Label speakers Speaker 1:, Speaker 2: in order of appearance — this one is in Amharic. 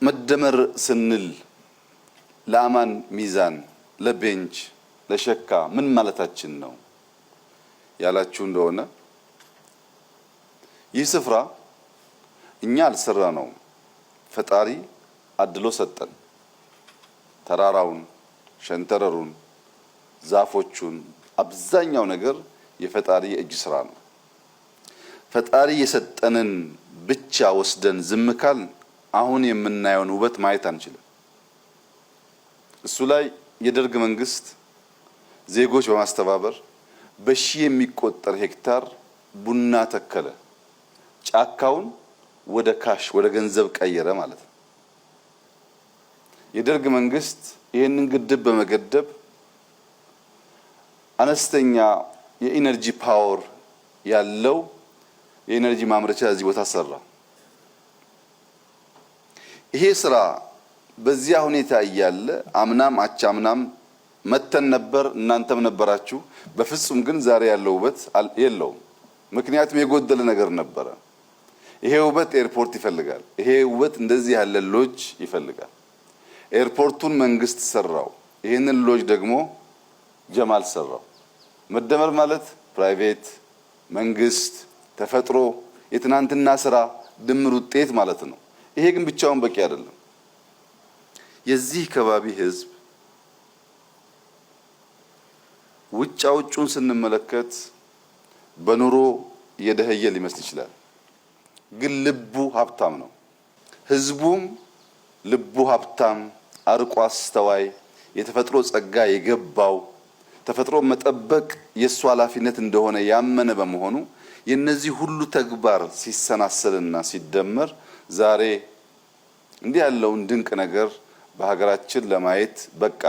Speaker 1: መደመር ስንል ለአማን ሚዛን፣ ለቤንች፣ ለሸካ ምን ማለታችን ነው ያላችሁ እንደሆነ፣ ይህ ስፍራ እኛ አልሰራ ነው፣ ፈጣሪ አድሎ ሰጠን። ተራራውን፣ ሸንተረሩን፣ ዛፎቹን፣ አብዛኛው ነገር የፈጣሪ የእጅ ስራ ነው። ፈጣሪ የሰጠንን ብቻ ወስደን ዝም ካልን አሁን የምናየውን ውበት ማየት አንችልም። እሱ ላይ የደርግ መንግስት ዜጎች በማስተባበር በሺህ የሚቆጠር ሄክታር ቡና ተከለ። ጫካውን ወደ cash፣ ወደ ገንዘብ ቀየረ ማለት ነው። የደርግ መንግስት ይህንን ግድብ በመገደብ አነስተኛ የ energy power ያለው የ energy ማምረቻ እዚህ ቦታ ሰራ። ይሄ ስራ በዚያ ሁኔታ እያለ አምናም አቻምናም መተን ነበር፣ እናንተም ነበራችሁ። በፍጹም ግን ዛሬ ያለው ውበት የለውም። ምክንያቱም የጎደለ ነገር ነበረ። ይሄ ውበት ኤርፖርት ይፈልጋል። ይሄ ውበት እንደዚህ ያለ ሎጅ ይፈልጋል። ኤርፖርቱን መንግስት ሰራው። ይህንን ሎጅ ደግሞ ጀማል ሰራው። መደመር ማለት private፣ መንግስት፣ ተፈጥሮ፣ የትናንትና ስራ ድምር ውጤት ማለት ነው። ይሄ ግን ብቻውን በቂ አይደለም። የዚህ ከባቢ ህዝብ ውጫ ውጩን ስንመለከት በኑሮ የደኸየ ሊመስል ይችላል፣ ግን ልቡ ሀብታም ነው። ህዝቡም ልቡ ሀብታም፣ አርቆ አስተዋይ፣ የተፈጥሮ ጸጋ የገባው፣ ተፈጥሮ መጠበቅ የእሱ ኃላፊነት እንደሆነ ያመነ በመሆኑ የነዚህ ሁሉ ተግባር ሲሰናሰልና ሲደመር ዛሬ እንዲህ ያለውን ድንቅ ነገር በሀገራችን ለማየት በቃ።